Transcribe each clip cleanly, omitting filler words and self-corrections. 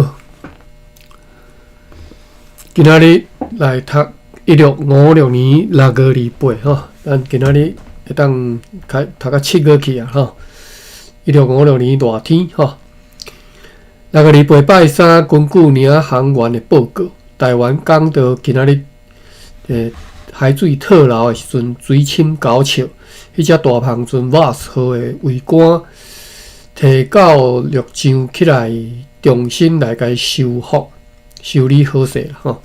好，今仔日來讀1656年6月28吼，咱今仔日會當開讀到7月去啊吼。一六五六年熱天吼，六月二八拜三，根據領航員的報告，台灣港到今仔日海水退流的時陣，水深9尺，彼隻大帆船 VAS 號的桅杆提到陸上起來，重新來共修復、修理好勢啦吼。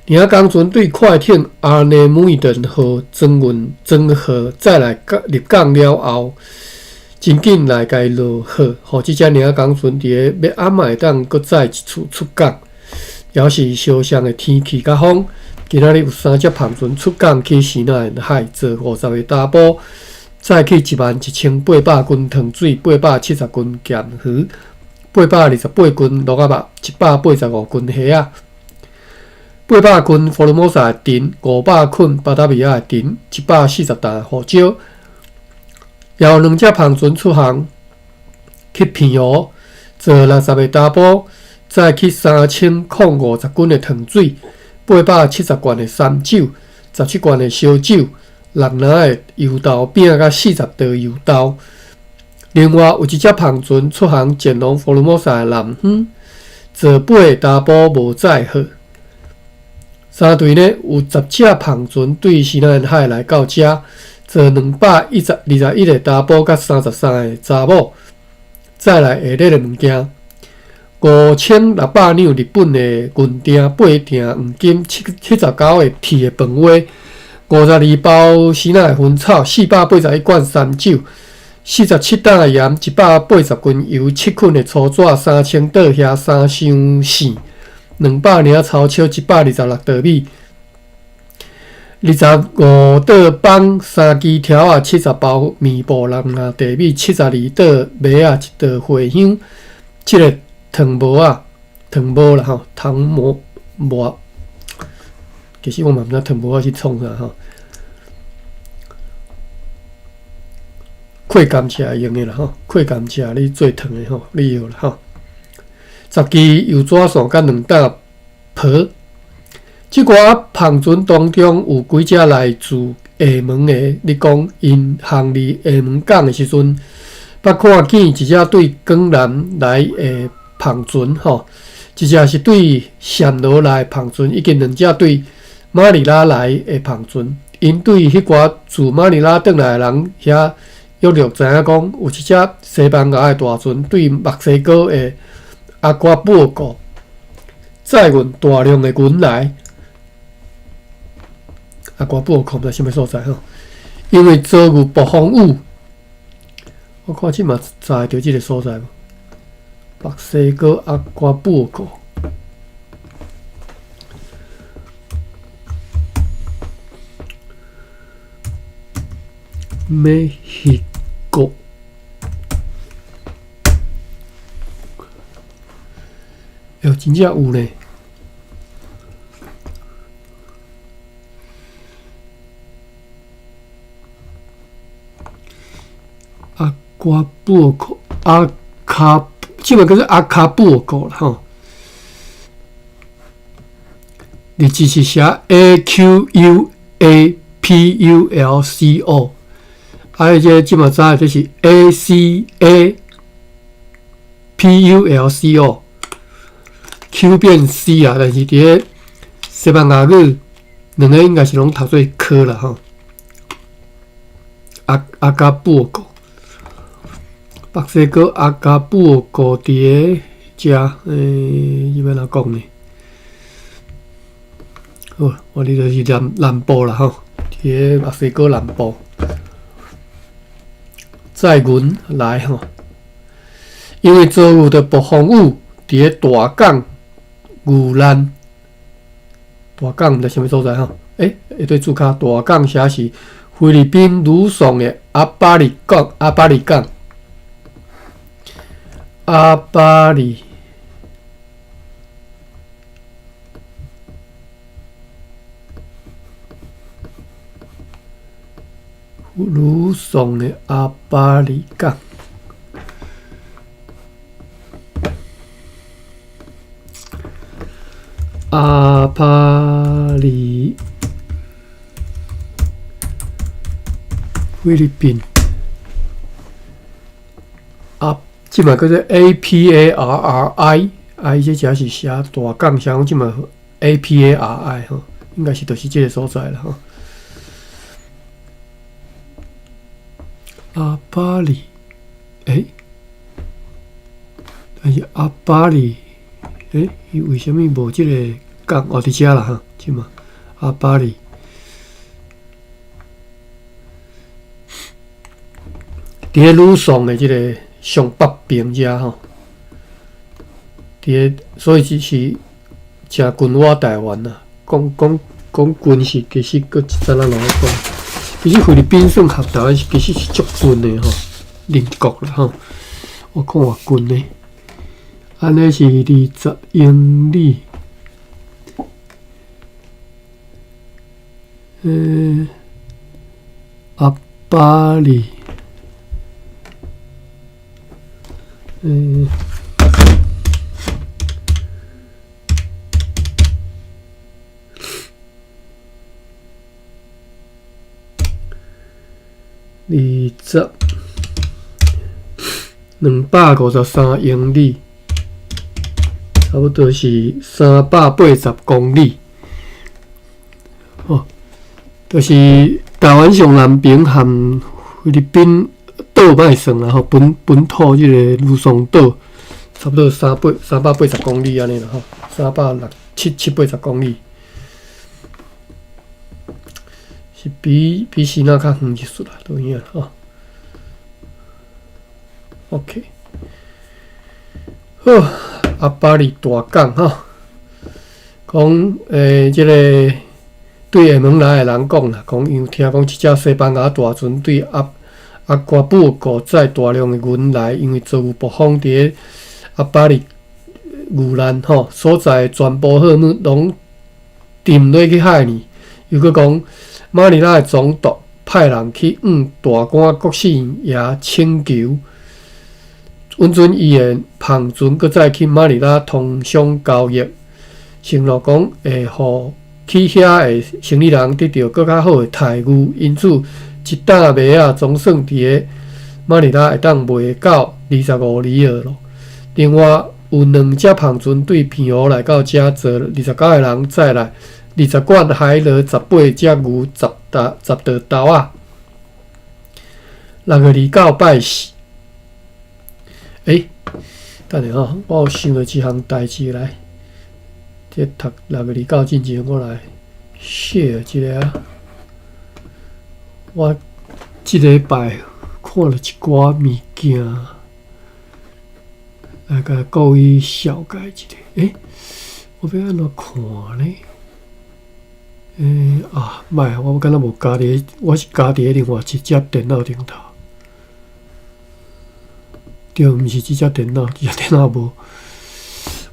領航船對快艇阿內姆頓號裝運裝貨，載來港入港了後，真緊來共落貨，予這隻領航船佇咧欲暗會當閣再一次出港。猶是相像的天氣佮風，今仔日有三隻帆船出港去西南沿海做50個查埔，載去11,800斤糖水、870斤鹹魚、828斤蘆仔肉、185斤蝦仔、800斤福爾摩沙的陳、500捆巴達維亞的陳、140擔胡椒。也有兩隻帆船出航去澎湖做60個查埔，載去3050斤的糖水、870罐的三酒、17罐的燒酒、6籃的油豆餅佮40袋油豆。另外有一隻帆船出航前往福爾摩沙的南方，做8個查埔無載貨。三隊呢有10隻帆船對西南沿海來到遮，做221個查埔佮33個查某，載來下列的物件：5600兩日本的銀鈿、八鈿黃金、79個鐵的飯碗、52包西納的薰草、481罐三酒、47擔的鹽、180斤油、7捆的粗紙、3000桌遐、3箱線、200領钞票、126袋米、25桌枋、3支條仔、70包棉布、6籃地米、72桌麥仔、1袋茴香、7個糖模仔、糖模啦吼，糖模模，其實我嘛毋知糖模仔是創啥吼。開甘蔗用的啦吼，開甘蔗你做糖的吼，你用啦吼。10支油紙線佮2擔皮。這寡帆船當中有幾隻來自廈門的，你講𪜶航離廈門港的時陣，捌看見一隻對江南來的帆船吼，一隻是對暹羅來的帆船，以及兩隻對馬尼拉來的帆船。𪜶對彼寡自馬尼拉轉來的人遐約略知影講，有一隻西班牙的大船對墨西哥的阿瓜布爾國載運大量的銀來。阿瓜布爾國毋知啥物所在吼，因為遭遇暴風雨，我看這嘛查會著這個所在無？墨西哥阿瓜布爾國，墨西哥，喲，真正有呢。阿瓜布爾國，阿卡，這個叫做阿卡布爾國啦吼。日字是寫 A Q U A P U L C O，啊，這這嘛知影這是 A C A P U L C O，Q 變 C 啊，但是佇咧西班牙語兩个應該是攏讀做科啦吼。阿阿加布爾國，墨西哥阿加布爾國佇咧遮，欲按怎講呢？好，我哩就是南南部啦吼，佇咧墨西哥南部，載銀來吼，因為遭遇著暴風雨，佇咧大港遇難。大港毋知啥物所在吼？欸，對，註卡大港寫是菲律賓呂宋的阿巴里港，阿巴里港，阿巴里。呂宋的阿巴里港。帕里，菲律賓，啊，這擺叫做 Aparri，啊，伊這遮是寫大港，寫講這擺 Aparri 吼，應該是就是這个所在啦吼。阿巴里，欸，但是阿巴里，欸，伊為啥物無這个港？哦，佇遮啦哈，這擺阿巴里。佇咧呂宋的這个上北邊遮吼，佇咧，所以只是誠近倚台灣啦。講講講近是其實閣一陣仔路講。其實菲律賓算合台灣是其實是足近的吼，鄰國啦吼。我看偌近呢？按呢是20英里。阿巴里。二十253英里，差不多是380公里。哦，就是台灣上南邊和菲律賓島莫算啦吼，本土這个呂宋島，差不多380公里按呢啦吼，三百六七七八十公里，是比支那較遠一絲啦，都有影啦吼。OK，好，阿巴里大港吼，講這个對廈門來的人講啦，講因為聽講這隻西班牙大船對阿瓜布爾載大量的銀來，因為遭遇暴風，佇咧阿巴里遇難吼，所在全部貨物攏沉落去海裡。又閣講，馬尼拉的總督派人去向大官國姓爺請求，允准伊的帆船閣再去馬尼拉通商交易，承諾講會予去遐的生意人得著閣較好的待遇，因此一擔麥仔總算佇咧馬尼拉會當賣到25里爾咯。另外有兩隻帆船對澎湖來到遮，載29个人載來20罐海螺、18隻牛、10袋豆仔。6月29拜四。欸，等下吼，我有想著一項代誌來，這讀6月29進前，我來 share 一下。我這禮拜看了一寡物件，來共各位紹介一下。欸，我欲按怎看呢？欸啊，莫，我敢若無加佇，我是加佇咧另外一隻電腦頂頭。對，毋是這隻電腦，這隻電腦無。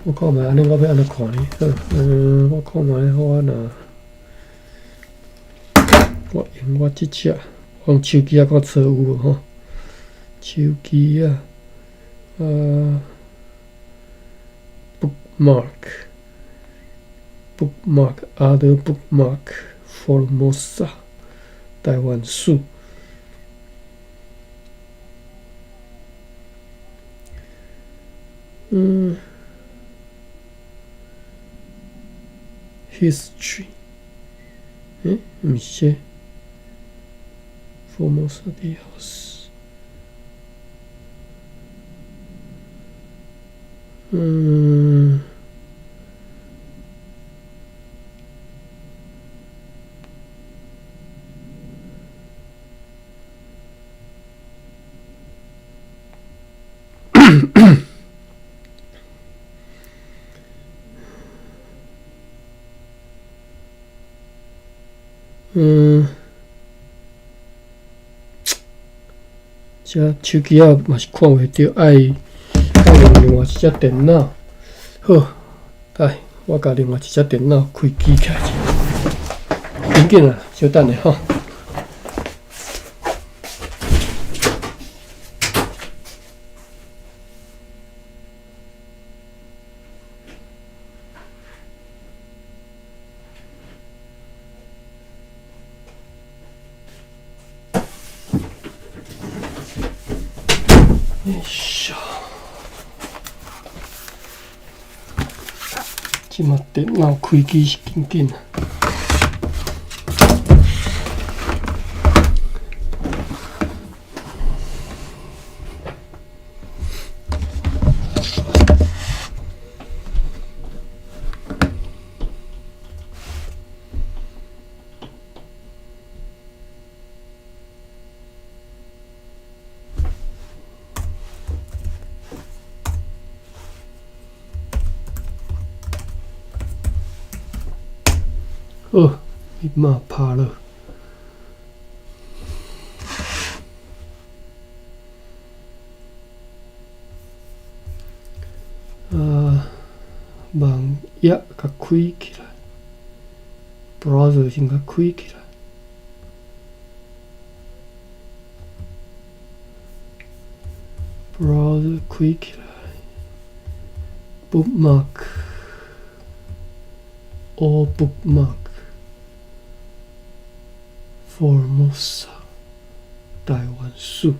我看覓按呢，我欲按怎看呢？好，我看覓我若，我用我這隻，我用手機仔看錯有無吼？手機仔，啊，bookmark，bookmark，other bookmark，Formosa，台灣史。History，欸，毋是這，Formosa Tea House，這手機仔嘛是看袂著，愛用另外一隻電腦。好，來，我共另外一隻電腦開機起來者。緊緊啊，小等下吼。欸，這馬電腦開機是緊緊啊。好，你嘛拍了。啊，網頁共開起來，browser 先共開起來。browser 開起來，bookmark，all bookmark。Formosa，台灣史。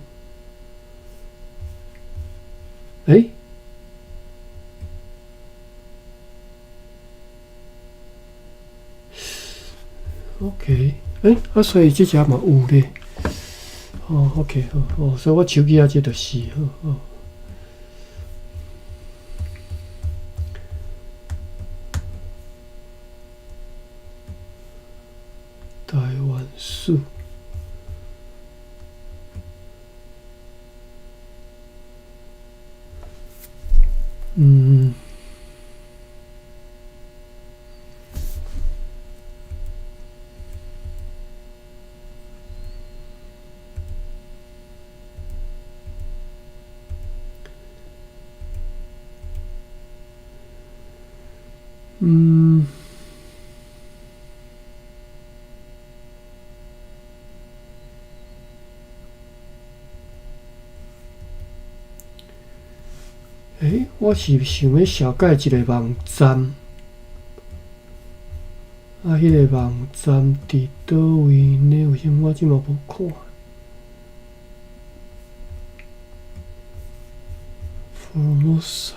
欸？OK，欸，啊，所以這隻嘛有咧。哦，OK，好，哦，所以我手機仔這就是，好，哦。台灣史。嗯。嗯。欸，我是想欲小改一个網站，啊，彼個網站佇佗位呢？為啥物我這馬無看？Formosa，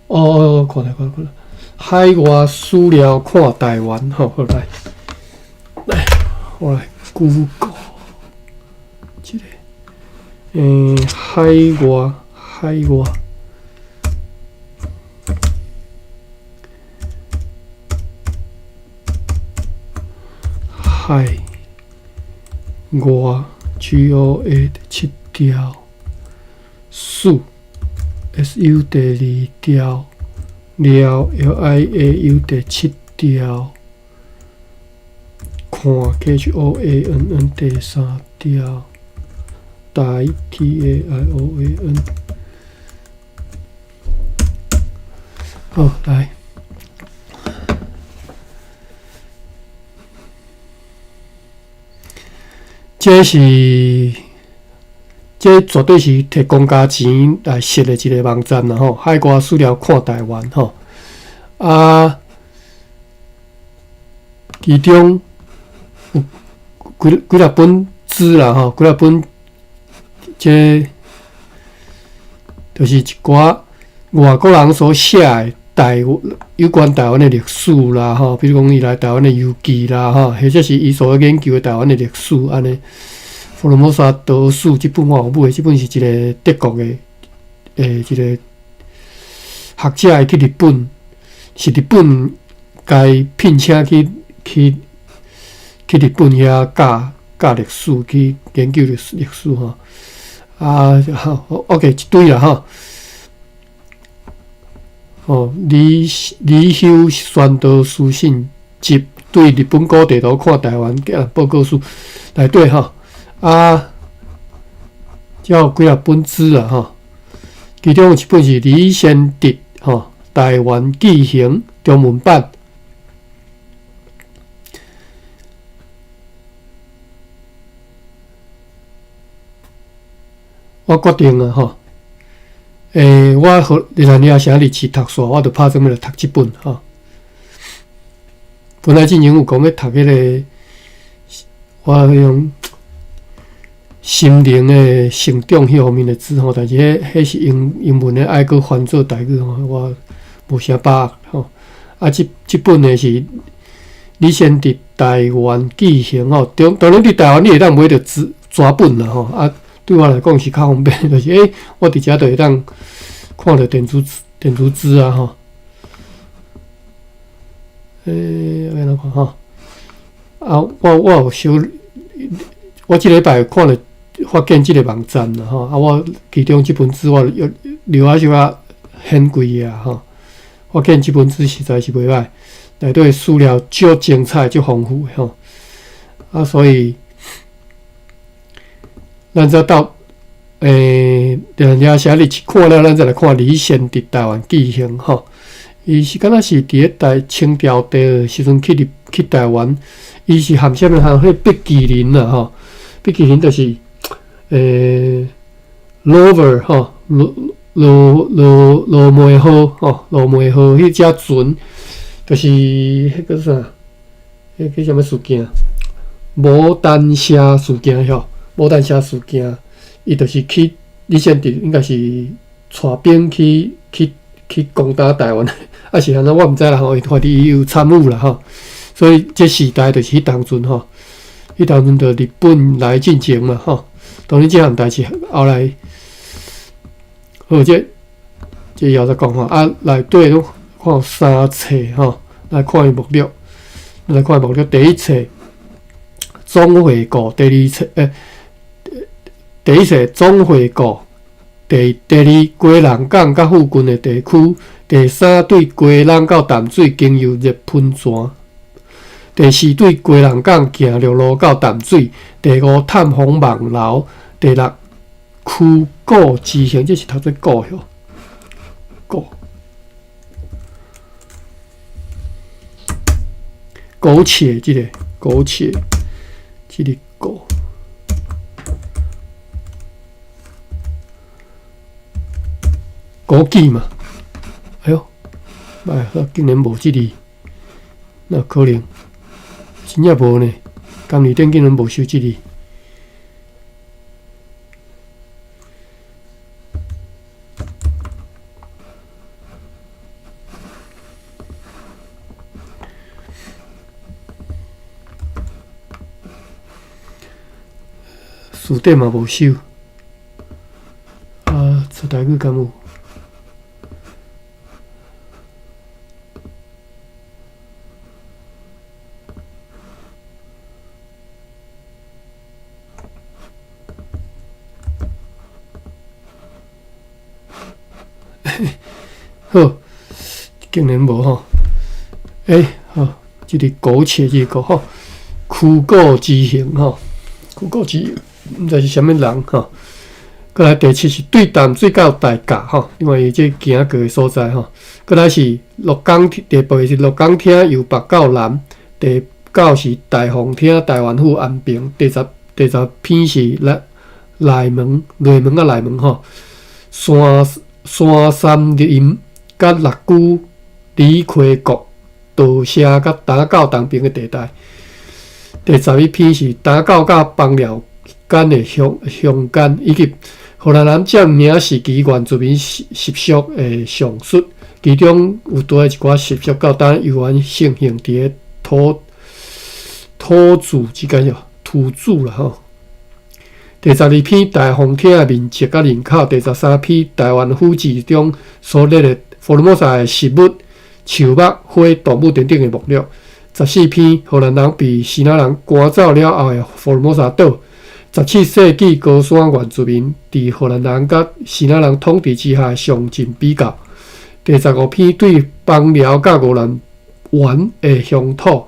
哦哦，看著看著看著，海外史料看台灣，好，好來，來，我來 Google 這個，欸，海外。海外，海外 G O A 七條，史 S U 第二條，料 L I A U 第七條，看 K H O A N N 第三條，台 T A I O A N。好，來，這是，這絕對是提公家錢來設的一個網站啦吼，海外史料看台灣吼，啊，其中有幾幾若本書啦吼，幾若本，這就是一寡外國人所寫的。台有關台灣的歷史啦，吼，比如講伊來台灣的遊記啦，吼，或者是伊所研究的台灣的歷史按呢。福爾摩沙島史這本我有買，這本是一個德國的，欸，一個學者伊去日本，是日本共伊聘請去去去日本遐教教歷史，去研究歷史歷史吼。啊，好，OK，一堆啦吼。哦，李李修宣道書信集對日本古地圖看台灣報告書內底吼，啊，遮有幾若本書啊吼，其中有一本是李先德吼台灣紀行中文版。我決定啊吼。欸，我予日蘭亞城日治讀煞，我就拍算欲來讀這本吼。本來進前有講欲讀彼個，我彼種心靈的成長彼方面的書吼，但是彼彼是英英文的，愛閣翻做台語吼，我無啥把握吼。啊，這這本的是李賢佇台灣寄行吼，當當然佇台灣你會當買著紙紙本啦吼。啊，對我來講是較方便，就是欸，我佇遮就會當看著電子電子書啊吼。欸，欲按怎看吼？啊，我我有小，我這禮拜有看著發現這個網站啦吼。啊，我其中這本書我留留啊小可顯貴啊吼。發現這本書實在是袂歹，內底資料足精彩、足豐富的吼。啊，所以咱再到欸，掠寫日看了，咱再來看李賢佇台灣寄行吼。伊是敢若是佇咧台清朝的時陣去入去台灣，伊是含啥物含彼畢冀林啦吼，畢冀林就是欸羅文吼，羅羅羅羅梅號吼，羅梅號彼隻船，就是彼個啥，彼個啥物事件？牡丹社事件吼，牡丹社事件，伊就是去李賢佇應該是帶兵去去去攻打台灣，啊是按怎我毋知啦吼，伊反正伊有參與啦吼，所以這時代就是彼當陣吼，彼當陣就日本來進前嘛吼，當然這項代誌後來，好這這以後再講吼，啊內底攏看有三冊吼，來看伊目錄，來看伊目錄，第一冊總回顧，第二冊欸，第一冊總回顧。第第二，基隆港佮附近的地區；第三，對基隆到淡水經由熱噴泉；第四，對基隆港行陸路到淡水；第五，探訪望樓；第六，曲谷之行，這是讀做古吼，古苟且這個苟且這個苟。枸杞嘛，哎喲，哎，竟然無這字，哪可能？真正無呢？工字典竟然無收這字。詞典嘛無收，啊，出台語敢有？好，竟然無吼，欸，好，這個苟且這個吼，曲谷之行吼，曲谷之行，毋知是啥物人吼。閣來第七是對淡水到大甲吼，因為伊這行過的所在吼。閣來是鹿港，第八是鹿港廳由北到南，第九是大鳳廳台灣府安平，第十第十篇是內內門內門仔內門吼，山山杉林佮六龜李溪國稻社佮打狗東爿的地帶。第十一篇是打狗佮枋寮間的鄉鄉間，以及荷蘭人佔領時期原住民習習俗的詳述，其中有帶一寡習俗到今猶原盛行佇咧土土著之間喲，土著啦吼。第十二篇大鳳廳的面積佮人口，第十三篇台灣府志中所列的福爾摩沙的食物、樹木、花、動物等等的目錄。十四篇荷蘭人被支那人趕走了後的福爾摩沙島。十七世紀高山原住民佇荷蘭人佮支那人統治之下的詳盡比較。第十五篇對枋寮佮吳蘭丸的鄉土，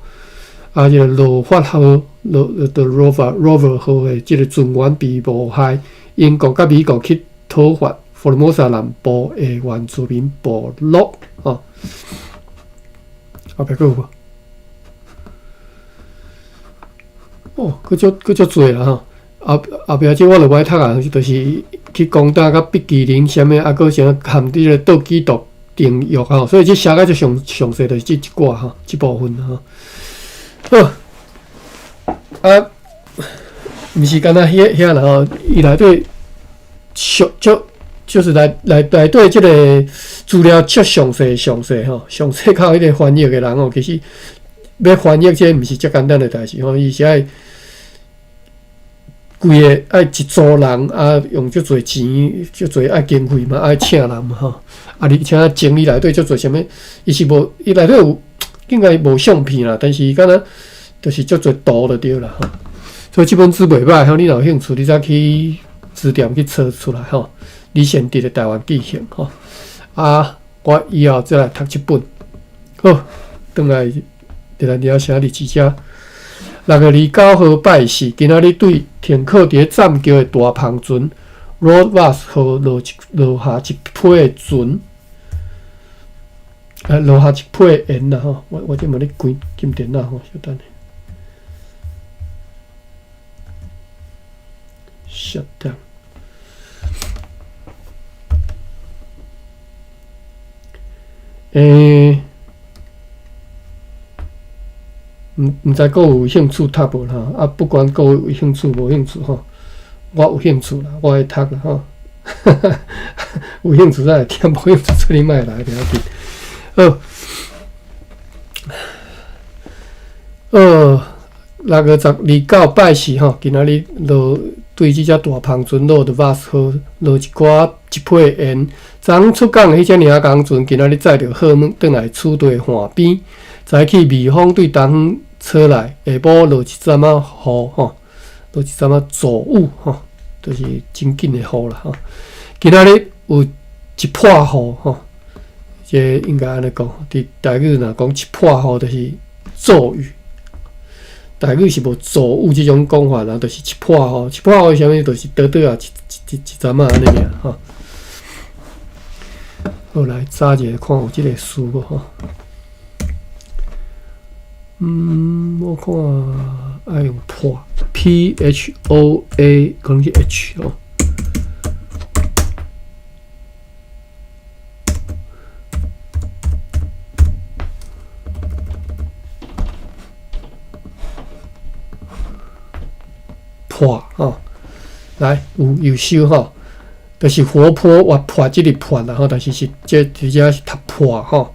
啊，這個羅發號、羅的 Rover Rover 號的這個船員被謀害，英國佮美國去討伐福爾摩沙南部的原住民部落。吼，後壁閣有無？哦，閣足閣足濟啦吼！後後壁這我就無愛讀啊，就是去攻打佮筆記林啥物，啊，閣啥含佇個倒基督定約吼，所以這寫甲足詳詳細，就是這一寡吼，這部分吼。好，啊，毋是干焦遐遐啦吼，伊內底詳足就是內底這个資料足詳細詳細吼，詳細到彼个翻譯的人吼，其實欲翻譯這毋是遮簡單的代誌吼，伊是愛規个愛一組人啊，用足濟錢，足濟愛經費嘛，愛請人嘛吼。啊，而且整理內底足濟啥物，伊是無伊內底有應該無相片啦，但是敢若就是足濟圖就對啦吼。所以這本書袂䆀吼，你若有興趣，你才去書店去揣出來吼。李賢哲的台灣紀行吼。啊，我以後再來讀這本。好，轉來佇咱遮寫日誌遮。6月29號拜四，今仔日對停靠佇咧棧橋的大帆船 Rod 號落下一批的船，落下一批鹽啦吼。我這嘛咧關禁電腦吼，小等下。稍等。毋知各位有興趣讀無吼？啊，不管各位有興趣無興趣吼，我有興趣啦，我會讀啦吼。有興趣才會聽，無興趣出你莫來，袂要緊。好，6月29拜四吼，今仔日落對這隻大帆船落的巴號落一寡一批鹽。昨昏出港的彼隻領工船，今仔日載著貨物轉來此地岸邊，早起微風對東方吹來，下晡落一陣仔雨吼，落一陣仔驟雨吼，就是真緊的雨啦吼。今仔日有一破雨吼，這應該按呢講，佇台語若講一破雨，就是驟雨。台語是無驟雨這種講法啦，就是一破雨，一破雨是啥物？就是短短仔一一一陣仔按呢爾吼。好，來查一下看有這个詞無吼。我看愛用破，P H O A，可能是 H 哦。破吼，來有有收吼，就是活潑活潑這个潑啦吼，但是是這直接是讀破吼。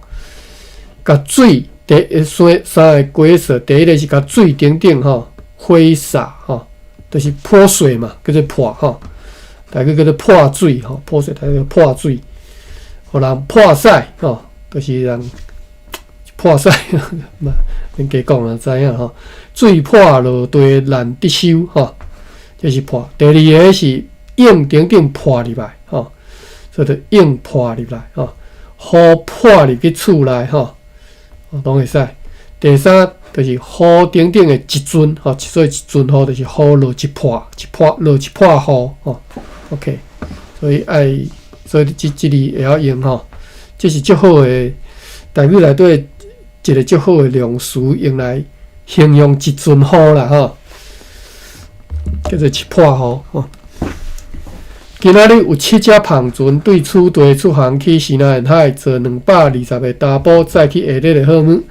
共水第一三三个规則，第一个是共水頂頂吼揮灑吼，就是潑水嘛，叫做潑吼。台語叫做潑水吼，潑水台語叫潑水，予人破屎吼，就是人破屎嘛，免加講啦，知影吼。水破落地難得收吼，這是破。第二个是湧頂頂潑入來吼，所以就湧潑入來吼，雨潑入去厝內吼，攏會使。第三就是雨頂頂的一陣吼，所以一陣雨就是雨落一破，一破落一破雨吼。OK，所以愛，所以這這字會曉用吼，這是足好的台語內底一個足好的量詞，用來形容一陣雨啦吼，叫做一破雨吼。今仔日有七隻帆船對此地出航去西南海，坐220个查埔，載去下熱的貨物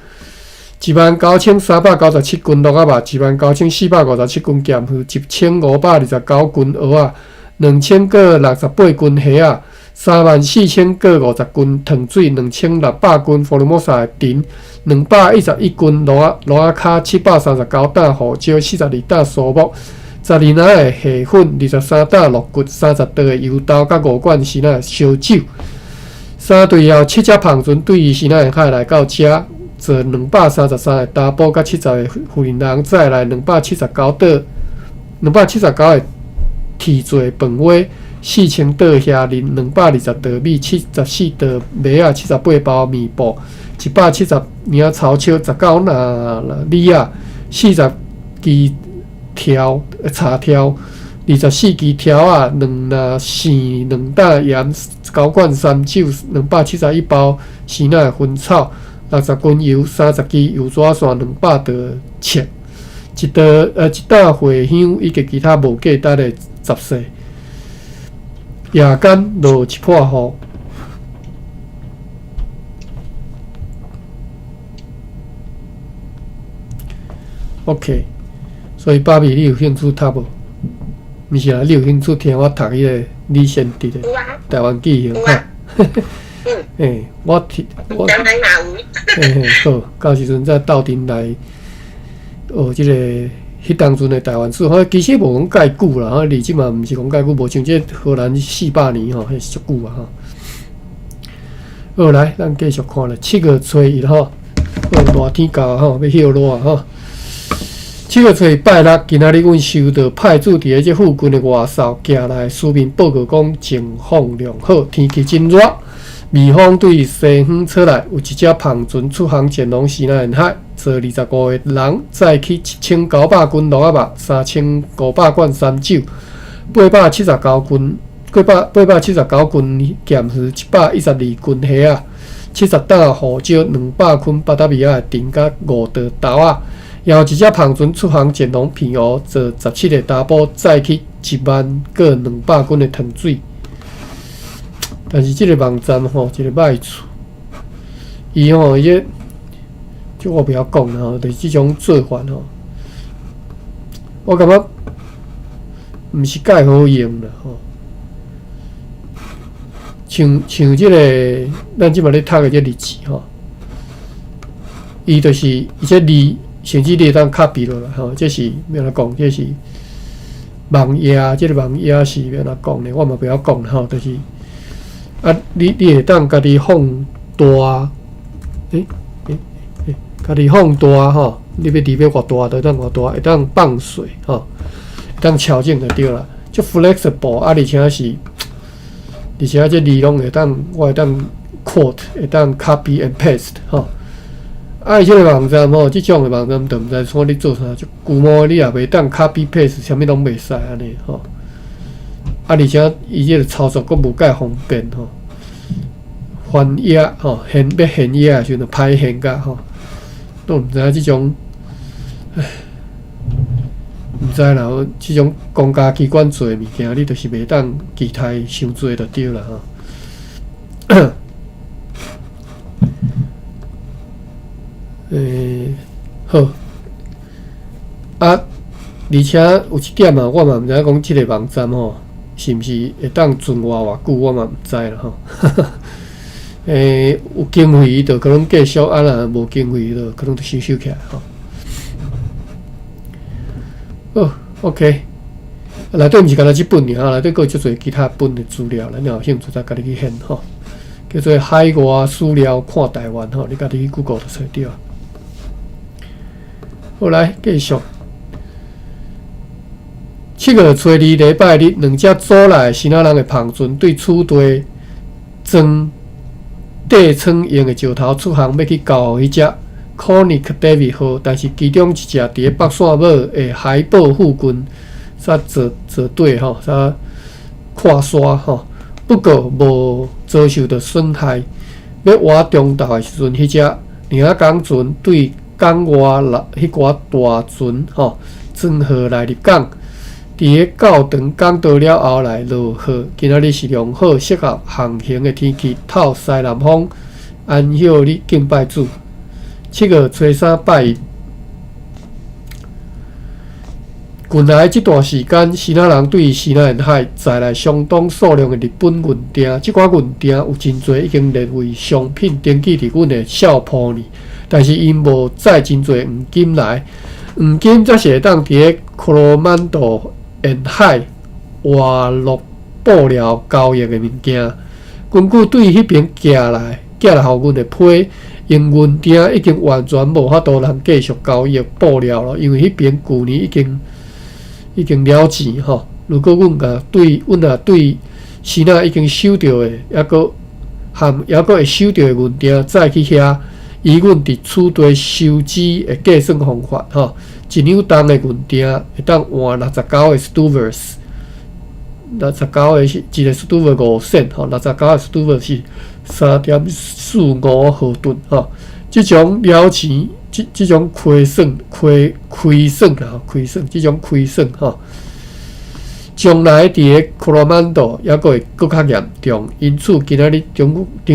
，19,397斤鹿仔肉，19,457斤鹹魚，1,529斤蚵仔，2,068斤蝦仔，34,050斤糖水，2,600斤福爾摩沙的藤，211斤蘆仔跤，739擔胡椒，42擔蘇木。12籃的蝦粉，23擔鹿骨，30袋的油豆，佮5罐生的燒酒。三隊後七隻帆船對西南海來到遮，坐233个查埔，佮70个婦人，載來279桌，279个鐵做飯糰，4,000桌蝦仁，220袋米，74袋麥仔，78包麵布，170領草笑，19籃米仔，40支條柴條，24支條仔，兩籃線，2擔鹽，9罐三酒，271包生的薰草，60斤油，30支油紙線，200袋粟，一擔茴香，以及其他無價值的雜細。夜間落一破雨。OK，所以芭比，你有興趣讀無？毋是啊，你有興趣聽我讀彼個李賢哲的台灣記行吼？欸，我聽我，嘿嘿，好，到時陣再鬥陣來學這個彼當陣的台灣史。吼，其實無講蓋久啦，吼，離這嘛毋是講蓋久，無像這荷蘭400年吼，彼是足久啊吼。好，來，咱繼續看咧。7月初1吼，好，熱天到吼，欲歇熱吼。七月初一拜六，今仔日阮收到派駐佇咧這附近的外掃寄來書面報告，講情況良好，天氣真熱，微風對西方吹來，有一隻帆船出航前往西南沿海，載25個人，載去1900斤蘆仔肉，3500罐山酒，879斤，879斤鹹魚，112斤蝦仔，70擔胡椒，200斤巴達維亞的甜佮5袋豆仔。也有一隻帆船出航前往澎湖，載17個查埔，載去1萬閣200斤的糖水。但是這个網站吼，一個歹處，伊吼伊個，這我袂曉講啦吼，就是這種做法吼，我感覺毋是蓋好用啦吼。像這个，咱這擺咧讀的這日誌吼，伊就是伊這字。甚至你會當 copy 落來吼，這是欲按怎講？這是網頁，這个網頁是欲按怎講呢？我嘛袂曉講吼，就是啊，你會當家己放大，家己放大吼，你欲字欲偌大，就當偌大，會當放細吼，會當調整就對啦。足 flexible 啊，而且這字攏會當，我會當 quote，會當 copy and paste 吼。啊！伊這个網站吼，這種的網站就毋知創咧做啥，足龜毛你也袂當 copy paste，啥物攏袂使按呢吼。啊，而且伊這个操作閣無蓋方便吼。翻頁吼，現欲現頁的時陣歹現甲吼，都毋知影這種，唉，毋知啦。這種公家機關做的物件，你就是袂當期待傷濟就對啦吼。好，啊，而且有一點啊，我嘛毋知影講這个網站吼，是毋是會當存活偌久，我嘛毋知啦吼。有經費就可能繼續，啊若無經費就可能就收收起來吼。好，OK，內底毋是干焦這本爾，內底閣有足濟其他本的資料，咱若有興趣再家己去現吼。叫做海外史料看台灣吼，你家己去 Google 就揣著。好，來繼續。7月初2禮拜日，兩隻組內支那人的帆船對此地裝硩窗用的石頭出航，欲去交予彼隻 Conic David 號，但是其中一隻佇咧北線堡的海堡附近，煞坐坐底吼，煞跨沙吼，不過無遭受著損害。欲倚中晝的時陣，彼隻領港船對港外來彼寡大船吼，裝貨來入港。佇咧到長港到了後來落雨，今仔日是良好適合航行的天氣，透西南風，安息日敬拜主。7月初3拜一。近來這段時間，支那人對西南沿海載來相當數量的日本銀鈿，這寡銀鈿有真濟已經列為商品登記佇阮的數簿裡，但是𪜶無載真濟黃金來，黃金則是會當佇咧科羅曼多沿海活絡布料交易的物件。根據對彼爿寄來予阮的批，用銀鈿已經完全無法度通繼續交易布料囉，因為彼爿舊年已經了錢吼。如果阮若對支那已經收著的，抑閣含抑閣會收著的銀鈿載去遐，以阮佇此地收支的計算方法吼，一兩重的銀鈿會當換六十九個 stuvers，六十九個是一個 stuver 5仙吼，六十九個 stuver 是3.45荷盾吼。這種了錢，這種虧損啊，虧損，這種虧損吼，將來佇咧科羅曼多抑閣會閣較嚴重。因此，今仔日長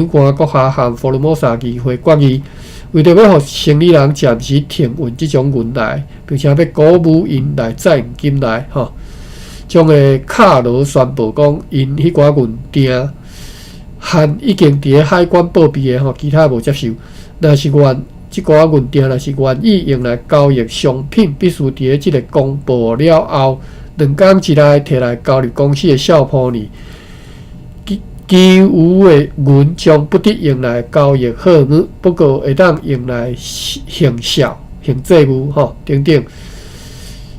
官閣下和福爾摩沙議會決議，為著欲予生理人暫時停運這種銀來，並且欲鼓舞𪜶來載黃金來吼。將个卡羅宣布講，𪜶彼寡銀訂含已經佇咧海關報備的吼，其他無接受。若是願這寡銀訂，若是願意用來交易商品，必須佇咧這个公布了後，2工之內提來交入公司的笑鋪裡。其餘的銀將不得用來交易貨物，不過會當用來行銷、還債務吼等等。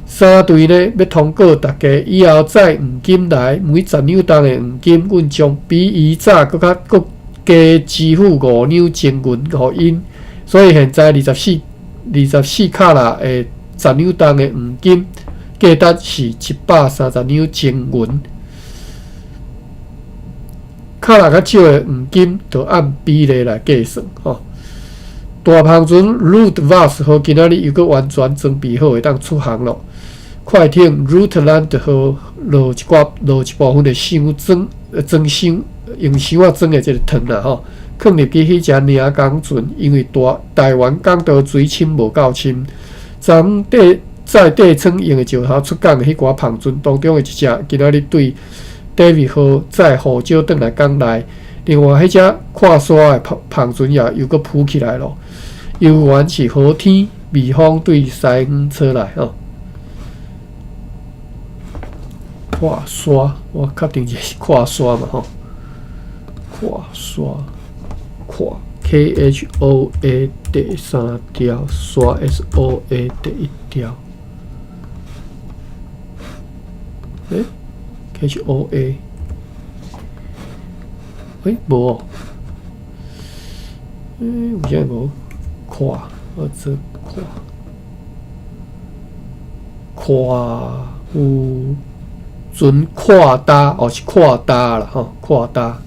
三隊呢欲通告大家，以後載黃金來，每10兩重的黃金，阮將比以早閣較閣加支付5兩精銀予𪜶。所以現在24卡拉的十兩重的黃金，價值是130兩精銀。卡拉較少的黃金，就按比例來計算吼。大帆船 Ruth Vos 號今仔日又閣完全裝備好，會當出航咯。快艇 Rutland 號落一寡落一部分的箱裝裝箱用箱仔裝的這个糖啦吼，囥入去彼隻領港船，因為大台灣港道水深無夠深，昨昏底載底倉用的石頭出港的彼寡帆船當中的一隻，今仔日對 David 號載胡椒轉來港內，另外彼隻跨沙的帆船也又閣浮起來咯。猶原是好天，微風對西方吹來吼。跨沙，我確定這是跨沙嘛吼。跨沙，跨 K H O A 第三條，沙 S O A 第一條。欸，K H O A，欸，無哦。欸，為啥無？跨，我這跨，跨有船跨搭，哦是跨搭啦吼，跨搭。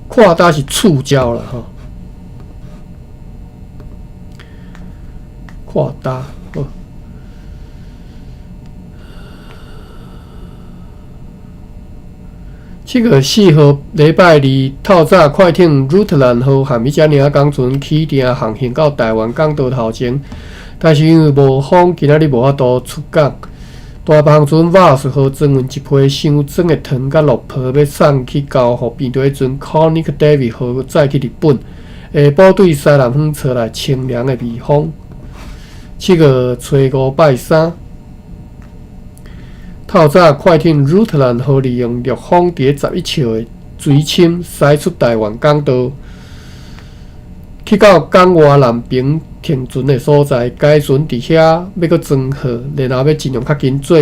跨搭是觸礁啦吼，跨搭好。7月4號禮拜二透早，快艇 Rutland 號和彼隻領港船起訂航行到台灣港道頭前，但是因為無風，今仔日無法度出港。大帆船 Vos 號裝運一批箱裝的糖佮綠皮，欲送去交予編隊船 Koenig David 號載去日本。下晡對西南方吹來清涼的微風。7月初五拜三。透早，快艇 Rutland 號利用逆風，佇咧11尺的水深駛出台灣港道，去到港外南爿停船的所在。該船佇遐欲閣裝貨，然後欲盡量較緊做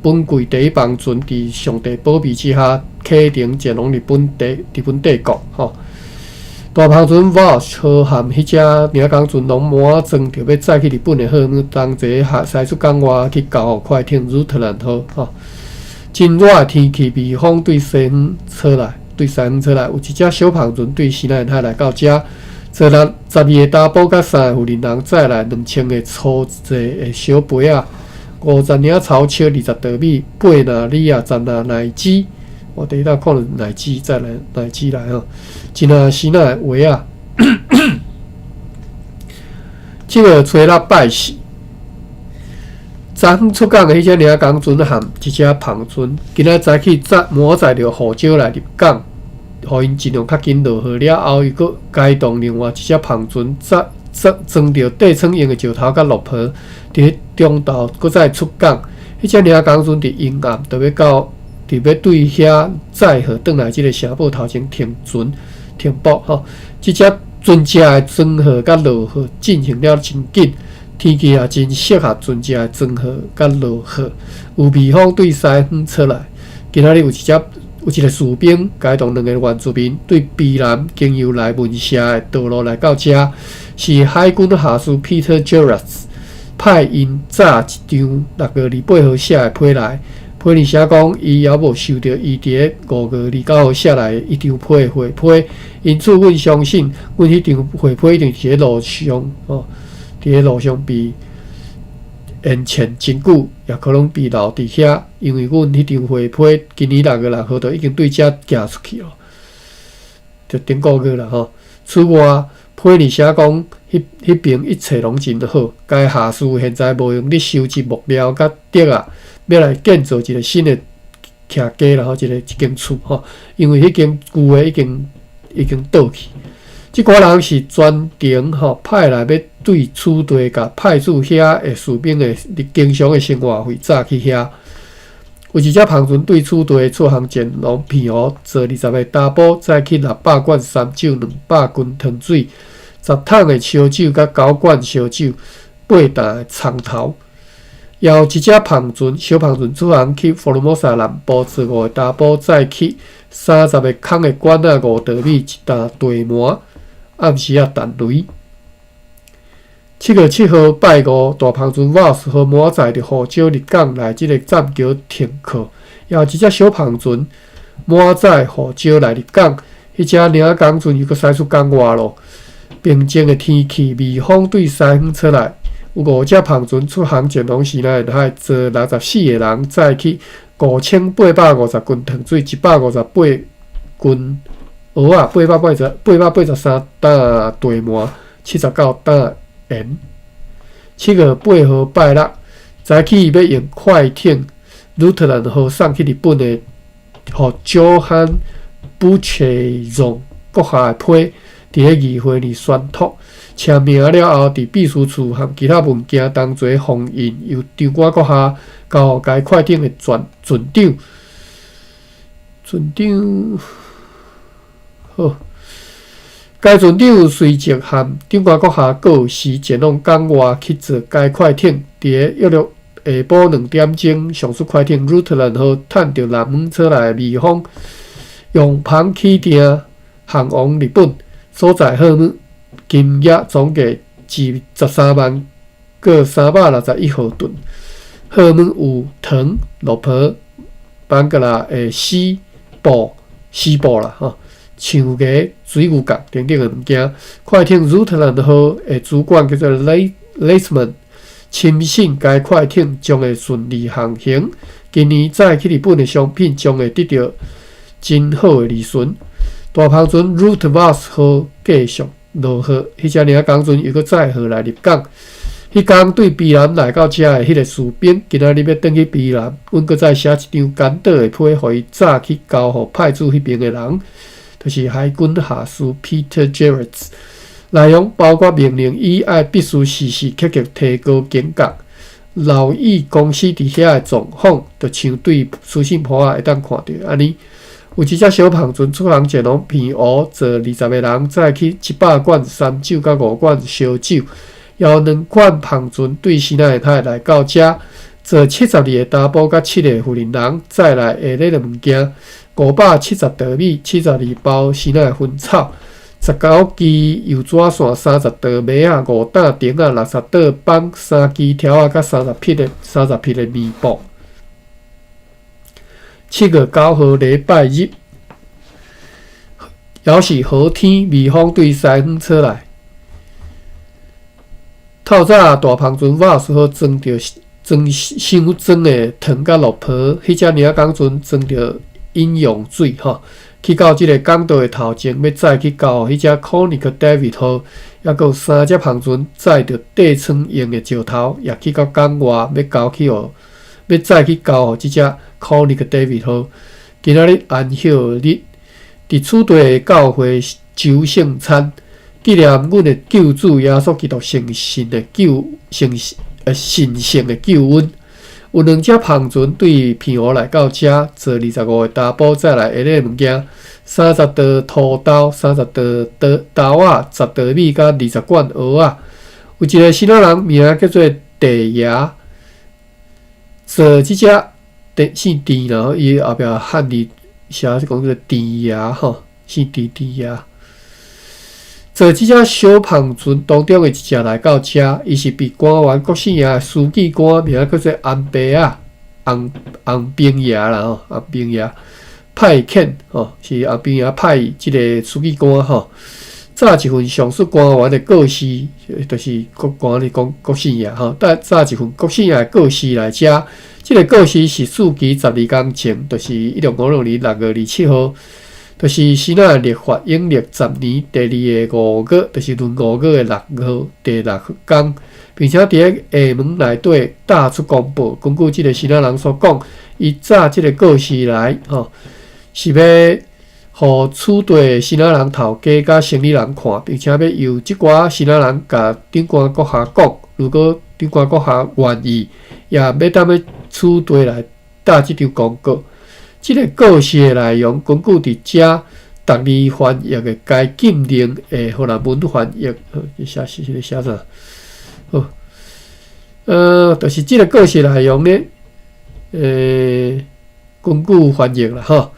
本櫃第一帆船，佇上帝保庇之下啟程前往日本帝國。吼，大帆船 Vos 號和彼隻領港船攏滿裝著欲載去日本的貨物，同齊駛出港外去交予快艇 Rutland 號。吼，真熱的天氣，微風對西方吹來，對西方吹來，有一隻小帆船對西南海來到遮，昨日12個查埔佮三个婦人人載來2000个粗製的小杯仔，50領草笑，20袋米，8籃李仔，10籃奶雞。我第一道看著奶雞再來奶雞來吼，一籃時仔的萵仔。7月初六拜四，昨昏出港的彼隻領港船和一隻帆船，今仔早起載滿載著胡椒來入港，予𪜶盡量較緊落貨了後，伊閣改動另外一隻帆船，載裝裝著底倉用的石頭佮綠皮，佇咧中晝閣再出港。彼隻領港船佇陰暗，就欲到。佇欲對遐載貨轉來這个城堡頭前停船停泊吼，這隻船隻的裝貨佮落貨進行了真緊，天氣也真適合船隻的裝貨佮落貨。有微風對西方吹來，今仔日有一个士兵，偕同兩个原住民對卑南經由來文社的道路來到遮，是海軍下士 Peter Gerrard 派𪜶早一張6月28號寫的批來。批裡寫講，伊猶無收著伊佇咧5月29號寫來的一張批的回批，因此阮相信，阮彼張回批一定佇咧路上，吼，佇咧路上被延遲真久，也可能被留佇遐，因為阮彼張回批今年6月6號就已經對遮寄出去咯，就頂個月啦吼。此外，批你寫講，彼彼爿一切攏真好。該下士現在無閒咧收集木料佮竹仔，欲來建造一个新的徛家啦吼，一間厝吼。因為彼間舊的已經倒去。這寡人是專程吼派來欲對此地共派駐遐的士兵的經常的生活費載去遐。有一隻帆船對此地出航前往澎湖，載20個查埔，載去600罐三酒、200斤糖水、10桶的燒酒佮9罐燒酒、8擔的蔥頭。也有一隻帆船，小帆船出航去福爾摩沙南部，載五個查埔，載去30個空的罐仔、5袋米、1擔茶糜。暗時仔彈雷。7月7號拜五，大帆船瓦斯號滿載著胡椒入港來這个棧橋停靠。也有一隻小帆船滿載胡椒來入港，彼隻領港船又閣駛出港外囉。平靜的天氣，微風對西方吹來，有五隻帆船出航前往西南海，載64個人，載去5850斤糖水，158斤蚵仔，883擔茶糜，79擔鹽。7月8號拜六，早起欲用快艇魯特蘭號送去日本的，予約翰布切榮閣下的批，佇咧議會裡宣讀，簽名了後，佇秘書處和其他文件同齊封印，由長官閣下交予該快艇的船船長。船長好，該船長隨即和長官閣下告辭，前往港外去坐該快艇。佇咧約略下晡2點鐘，上述快艇魯特蘭號趁著南方吹來的微風，用帆起碇航往日本。所載貨物金額總計是13萬閣361毫噸。貨物有糖、綠婆、班格拉的絲布、絲布啦，吼，象牙、水牛角等等的物件。快艇魯特蘭號的主管叫做雷雷斯曼，深信該快艇將會順利航行。今年載去日本的商品將會得著真好的利潤。大帆船魯特瓦斯號繼續落貨，彼隻領港船又閣載貨來入港。彼工對卑南來到遮的彼个士兵，今仔日欲轉去卑南，阮閣再寫一張簡短的批，予伊載去交予派駐彼爿的人，就是海軍下士 Peter Gerrits。內容包括命令伊愛必須時時刻刻提高警覺，留意公司佇遐的狀況，就像對書信簿仔會當看著按呢。有一隻小帆船出航前往澎湖，載20個人，載去100罐三酒佮5罐燒酒。也有兩款帆船對西南海來到遮，載72個查埔佮7個婦人人，載來下列的物件：570袋米、72包西南薰草、19支油紙線、30袋麥仔、5擔腸仔、60袋枋、3支條仔佮30匹的棉布。7月9號禮拜日，猶是好天，微風對西方吹來。透早大帆船瓦斯號裝著裝箱裝的糖佮綠婆，彼隻領港船裝著飲用水吼，去到這个港道的頭前，欲載去交予彼隻 Conic David 號，抑閣有三隻帆船載著硩床用的石頭，也去到港外，欲交去予，欲載去交予這隻 Conic David 號。今仔日安息日，佇此地的教會周聖餐，紀念阮的救主耶穌基督成聖的救成神聖的救恩。有兩隻帆船對澎湖來到遮，載25個查埔，載來下列物件：30袋土豆、30袋豆豆仔、10袋米，佮20罐蚵仔。有一个新仔人名叫做地爺，坐這隻鄭姓鄭啦，伊後壁漢字寫是講做鄭爺吼，姓鄭鄭爺。坐這隻小帆船當中的一隻來到遮，伊是被官員國姓爺的書記官，名叫做安伯仔，洪洪兵爺啦吼，洪兵爺派遣吼，是洪兵爺派這个書記官吼，載一份上述官員的告示，就是國官咧講國姓爺吼，帶載一份國姓爺的告示來遮。這个告示是四期12工前，就是1656年6月27號。就是支那曆法陰曆十年第二个五月，就是閏五月的六號第六工，並且佇咧廈門內底貼出公報。根據這个支那人所講，伊紮這个告示來，吼，是欲予此地的支那人頭家佮生理人看，並且欲由這寡支那人共長官閣下講，如果長官閣下願意，也欲踮咧此地來貼這張公告。這个告示的內容，根據佇遮逐字翻譯的該禁令的荷蘭文翻譯，寫是咧寫啥？好，就是這个告示內容呢，根據翻譯啦，吼。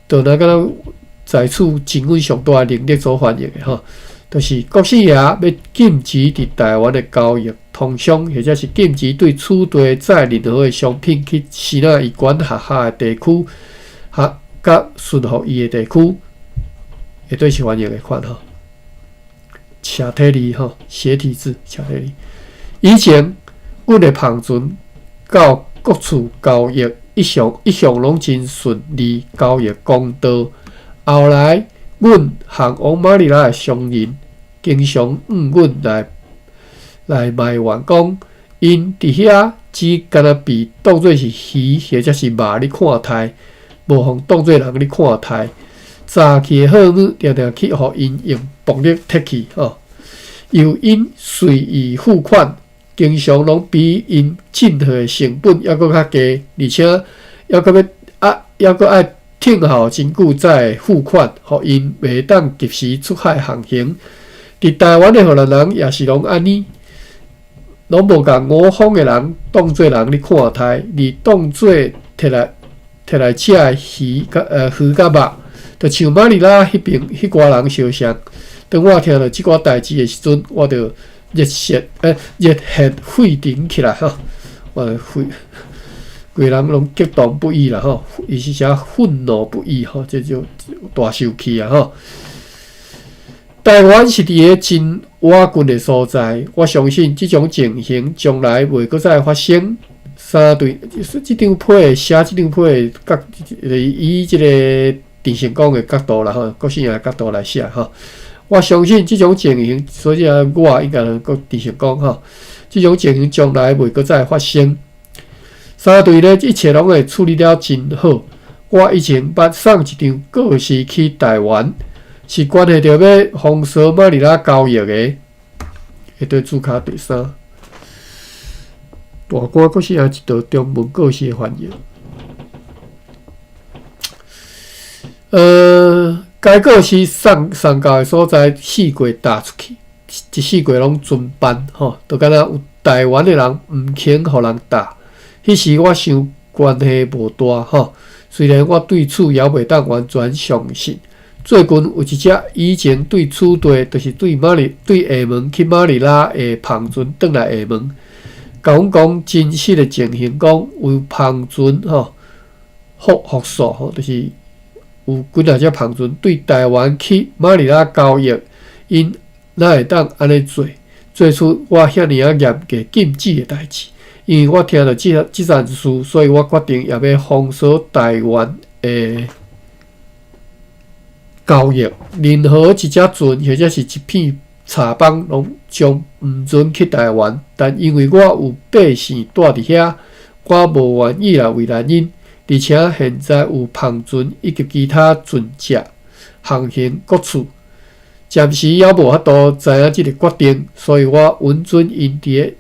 就若敢若在此盡阮上大能力所翻譯的吼，就是國姓爺欲禁止佇台灣的交易通商，或者是禁止對此地載任何的商品去支那伊管轄下的地區，哈，佮順服伊的地區，下底是翻譯的款吼。斜體字吼，斜體字，斜體字。以前，阮的帆船到各處交易，一向一向攏真順利，交易公道。後來，阮行往馬尼拉的商人經常向阮來來埋怨講，𪜶佇遐只敢若被當做是魚或者是肉咧看待，無予當做人咧看待。早起的貨物定定去予𪜶用暴力提去，吼，由𪜶隨意付款。經常攏比𪜶進貨的成本猶閣較低，而且猶閣欲啊，猶閣愛等候真久才會付款，予𪜶袂當及時出海航行。佇台灣的荷蘭人也是攏按呢，攏無共我方的人當做人咧看待，而當做提來提來食的魚佮魚佮肉，就像馬尼拉彼邊彼寡人相像。當我聽著這寡代誌的時陣，我就熱血熱血沸騰起來吼！我沸，規人攏激動不已啦吼！伊是寫憤怒不已吼，這就大受氣啊吼！台灣是佇個真倚近的所在，我相信這種情形將來袂閣再發生。三對，這張批寫這張批的角，以這個鄭成功的角度啦吼，國姓爺的角度來寫吼。我相信這種情形，所以啊，我應該閣鄭成功吼，這種情形將來袂閣再發生。三對咧，一切攏會處理了真好。我以前捌送一張告示去台灣，是關係著欲封鎖馬尼拉交易的。下底註卡第三，大官閣是也一道中文告示的翻譯。該告示送送到的所在，四界貼出去，一四界攏遵辦吼，就敢若有台灣的人毋肯予人貼。彼時我想關係無大吼，雖然我對此猶袂當完全相信。最近有一隻以前對此地，就是對馬尼對廈門去馬尼拉的帆船轉來廈門，共阮講真實的情形，講有帆船吼，復復數吼，就是。有幾若隻帆船對台灣去馬尼拉交易，𪜶哪會當按呢做？做出我遐爾仔嚴格禁止的代誌。因為我聽著這這件事，所以我決定也欲封鎖台灣的交易。任何一隻船或者是一片柴枋，攏將毋准去台灣。但因為我有百姓住佇遐，我無願意來為難𪜶。而且現在有帆船以及其他船隻航行各處，暫時猶無法度知影這个決定，所以我允准𪜶佇咧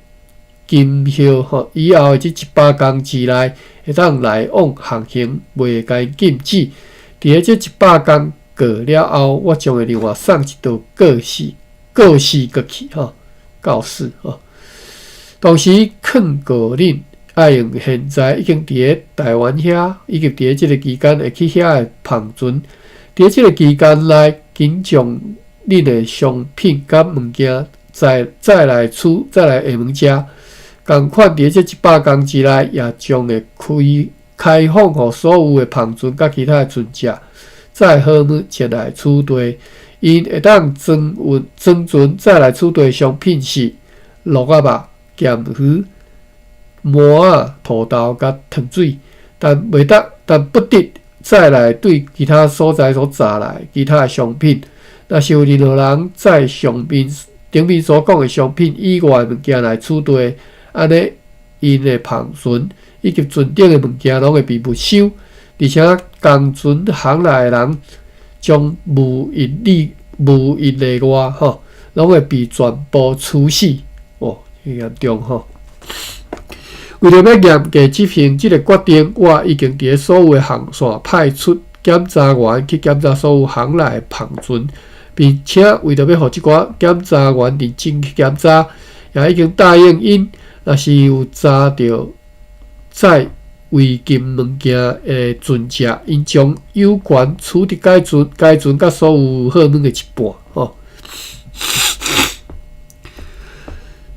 今後吼以後的這一百工之內會當來往航行，袂共𪜶禁止。佇咧這一百工過了後，我將會另外送一道告示，告示過去吼，告示吼。當時勸告恁。愛用現在已經佇咧台灣遐，以及佇咧這个期間會去遐的帆船，佇咧這个期間內，緊將恁的商品佮物件載載來此，載來廈門遮。仝款佇咧這一百工之內，也將會開開放予所有的帆船佮其他的船隻載貨物前來此地。𪜶會當裝運裝船載來此地的商品是鹿仔肉、鹹魚。麻仔、土豆佮糖水，但袂得，但不得載來對其他所在所載來其他的商品，若是有任何人載上面頂面所講的商品以外的物件來此地，按呢，𪜶的帆船以及船頂的物件攏會被沒收，而且仝船行內的人將無一例無一例外吼，攏會被全部處死。哦，真嚴重吼！為著欲嚴格執行這个決定，我已經佇咧所有的航線派出檢查員去檢查所有航內的帆船，並且為著欲予這寡檢查員認真去檢查，也已經答應𪜶，若是有查著載違禁物件的船隻，𪜶將有權取得該船、該船佮所有貨物的一半。吼。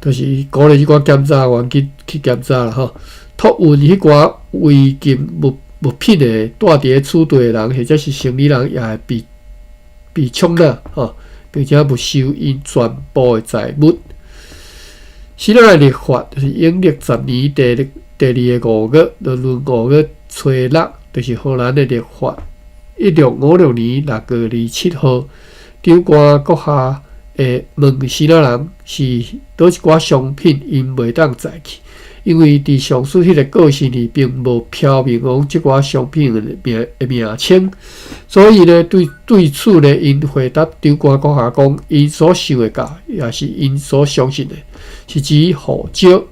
就是鼓勵這寡檢查員去去檢查啦吼，託運彼寡違禁物物品的蹛佇咧此地的人，或者是生理人，也會被被處罰吼，並且沒收𪜶全部的財物。新的曆法就是陰曆十年第第二个五月，就閏五月初六，就是荷蘭的曆法1656年6月27號，長官閣下。會問支那人是佗一寡商品，𪜶袂當載去，因為佇上述彼个告示裡並無標明講這寡商品的名的名稱，所以呢，對對此呢，𪜶回答長官閣下講，𪜶所想會到，也是𪜶所相信的，是指胡椒、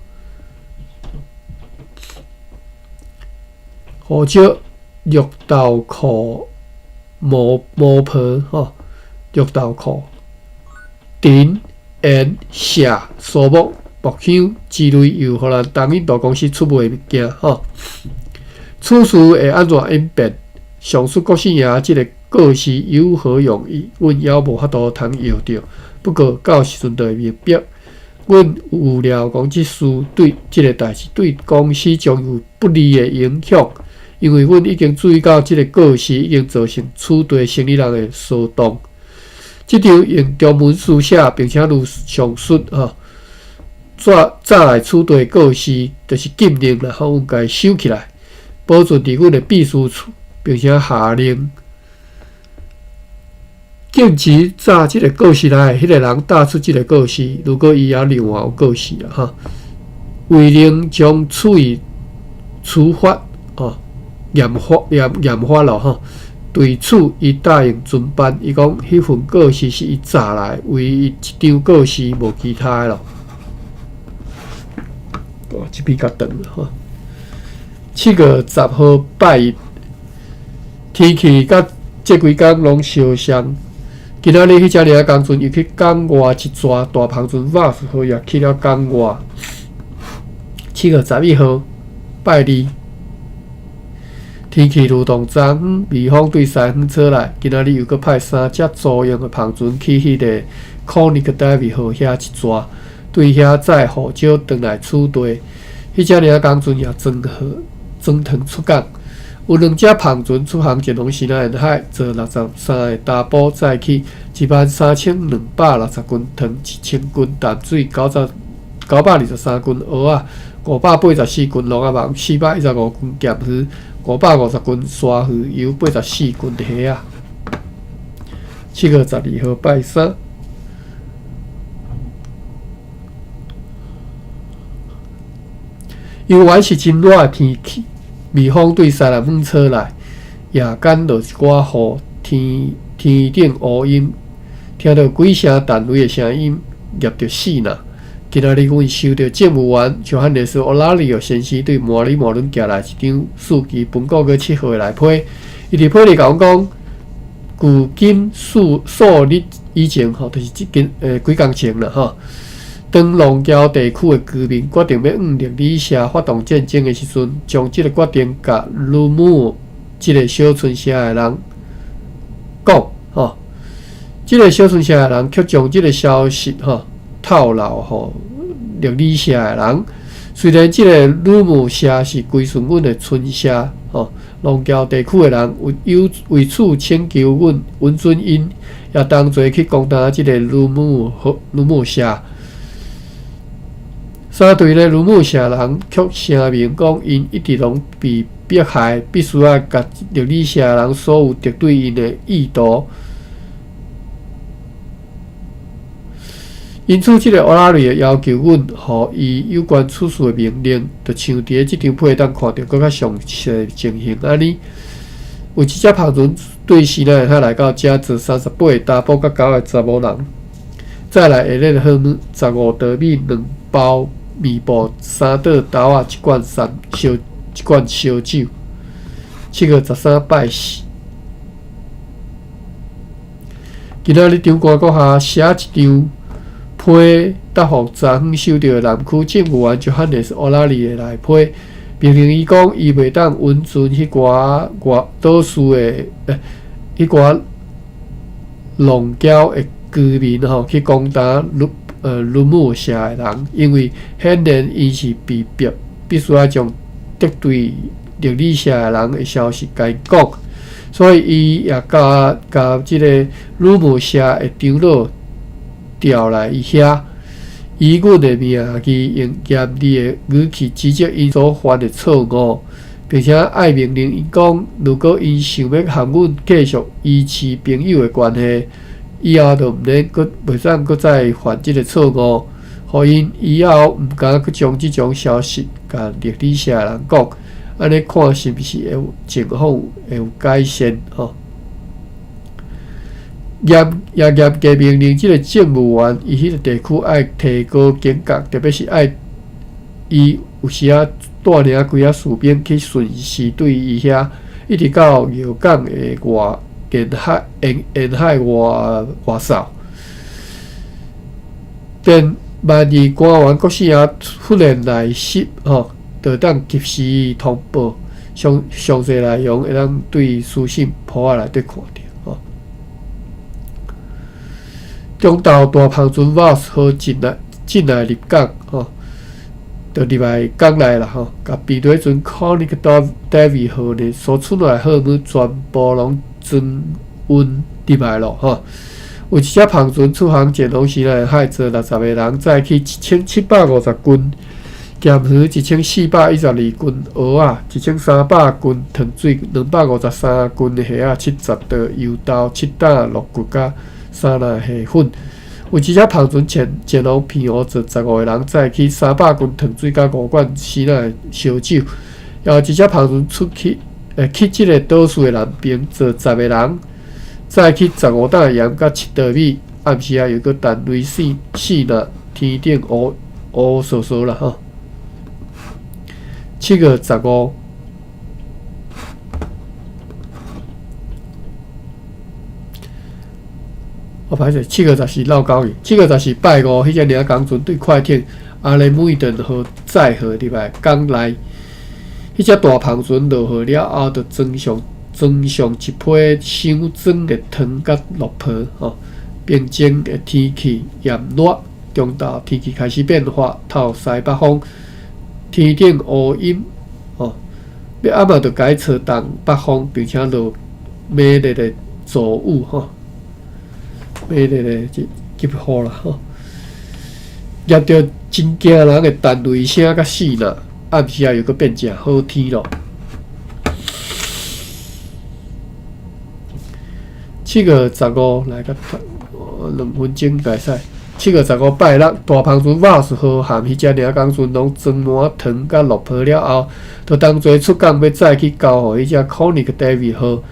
胡椒、綠豆蔻、毛毛皮吼，綠豆蔻。甜、鹽、錫、蘇木、木香之類，由荷蘭東印度公司出賣的物件。吼，此事會按怎演變？上述國姓爺這个故事有何用意？阮猶無法度通臆著。不過到時陣就會明白。阮預料講，這事對這个代誌對公司將有不利的影響，因為阮已經注意到這个告示已經造成此地生理人的騷動。這張用中文書寫，並且如上述吼，載載來此地告示，就是禁令啦，吼，阮共伊收起來，保存佇阮的秘書處，並且下令禁止載這个告示來的彼个人打出這个告示。如果伊猶另外有告示啦，吼，違令將處以處罰，吼，嚴罰嚴嚴罰咯，吼。對此，伊答應遵辦。伊講，彼份告示是伊紮來，唯一一張告示，無其他的咯。哇，這篇較長吼。7月10號拜一，天氣佮這幾工攏相像。今仔日彼遮爾工船又去港外一逝，大帆船瓦斯號也去了港外。7月11號拜二。天氣如同昨昏，微風對西方吹來。今仔日又閣派三隻租用的帆船去彼个 Konig David 號遐一逝，對遐載胡椒轉來此地。彼遮爾工船也裝好裝糖出港。有兩隻帆船出航前往西南沿海，坐63个查埔載去13,260斤糖、1000斤淡水、923斤蚵仔、584斤蠳仔網、415斤鹹魚、550斤沙魚油、84斤蝦仔。7月12號拜三，猶原是真熱的天氣，微風對西南方吹來，夜間落一寡雨，天天頂烏陰，聽著幾聲彈雷的聲音，攑著死若。今仔日阮收著政務員約翰內斯·奧拉里奧先生對馬里馬倫寄來一張四期本國月7號的內批，伊佇批裡共阮講，距今數數日以前吼，就是這近幾工前啦吼。當龍橋地區的居民決定欲向力里社發動戰爭的時陣，將這个決定共魯姆這个小村社的人講吼，這个小村社的人卻將這个消息吼透露予力里社的人。雖然這个魯姆社是歸順阮的村社，吼，龍橋地區的人有有為此請求阮允准𪜶也同齊去攻打這个魯姆魯姆社。三隊的魯姆社人卻聲明講，𪜶一直攏被迫害，必須愛共熱里舍人所有敵對𪜶的意圖。因此，這个烏拉瑞會要求阮，予伊有關此事的命令，就像佇咧這張批會當看著閣較詳細情形按呢。有一隻帆船對西奈海來到遮載38个查埔佮九个查某人，載來下熱荷姆15袋米、2包麵布、3袋豆仔、一罐三燒一罐燒酒。7月13拜四，今仔日長官閣下寫一張批答覆昨昏收著的南區政務員約翰內斯·奧拉利的內批。命令伊講，伊袂當允准彼寡外島嶼的彼寡浪礁的居民吼去攻打鲁姆社的人，因為顯然𪜶是被逼必須愛將敵對熱里舍的人的消息共𪜶講，所以伊也共共這个魯姆社的長老調來伊遐。以阮的名義，用嚴厲的語氣指責𪜶所犯的錯誤，並且愛命令𪜶講，如果𪜶想欲和阮繼續維持朋友的關係，以後就毋免閣袂使閣再犯這个錯誤，予𪜶以後毋敢閣將這種消息共熱里舍的人講，按呢看是毋是會有情況會有改善吼？嚴也嚴格命令這个政務員，伊彼个地區愛提高警覺，特別是愛伊有時仔帶領幾仔士兵去巡視對伊遐，一直到驛港的外沿海沿沿海外外掃。便萬一官員閣四仔忽然來襲吼，就當及時通報，詳詳細內容會當對書信簿仔內底看著。中晝大帆船瓦斯號進來進來入港吼，就入來港內啦吼，共避雷船 Koenig David 號呢所出來貨物全部攏裝運入來咯吼。有一隻帆船出航前往西南海，載60个人，載去1750斤鹹魚，1412斤蚵仔，1300斤糖水，253斤蝦仔，70袋油豆，7擔鹿骨佮三籃蝦粉。有一隻帆船前前往澎湖，載15个人，載去300斤糖水佮5罐西南燒酒。也有一隻帆船出去，去這个島嶼的南邊，載10个人，載去15擔鹽佮7袋米。暗時仔又閣彈雷四四若天頂烏烏趖趖啦吼。7月15。哦，歹勢，7月14落九去，7月14拜五，彼隻領港船對快艇阿雷姆頓號載貨入來港內，彼隻大帆船落雨了後，就裝上裝上一批箱裝的糖佮鹿皮吼。平靜的天氣炎熱，中晝天氣開始變化，透西北風，天頂烏陰吼，欲暗仔就改吹東北風，並且落猛烈的驟雨吼。猛烈的這急雨啦吼，攑著真驚人的彈雷聲佮四若，暗時仔又閣變誠好天咯。7月15來較2分鐘會使。7月15拜六，大帆船瓦斯號和彼隻領港船攏裝滿糖佮鹿皮了後，就同齊出港欲載去交予彼隻 Koenig David 號。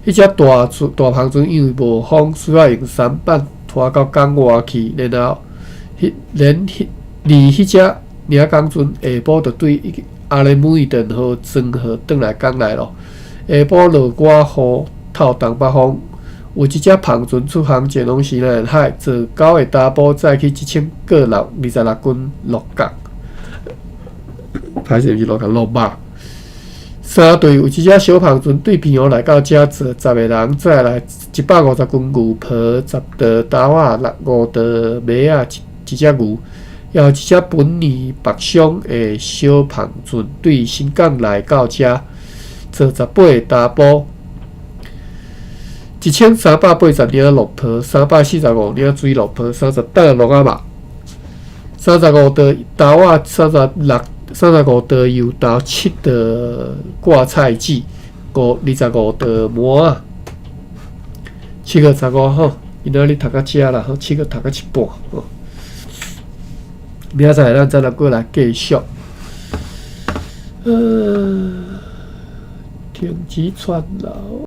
彼隻大船大帆船因為無風，需要用舢板拖到港外去，然後彼連彼離彼隻領港船下晡就對阿雷姆頓號裝貨轉來港內咯。下晡落寡雨，透東北風，有一隻帆船出航前往西南海，載九个查埔載去1026斤鹿角，歹勢毋是鹿角，鹿肉。三隊有一隻小帆船對澎湖來到遮，載10个人，載來150斤牛皮、10袋豆仔、六五袋麥仔、一一隻牛，也有一隻本尼北上的小帆船對新港來到遮，載18个查埔，1380領鹿皮、345領水鹿皮、30擔鹿仔肉、35袋豆仔、36。35度油豆，7度掛菜劑，25度麥仔。7月15吼，今仔日讀到遮啦，吼，7月讀到一半吼。明仔載咱再來過來繼續。停止串流。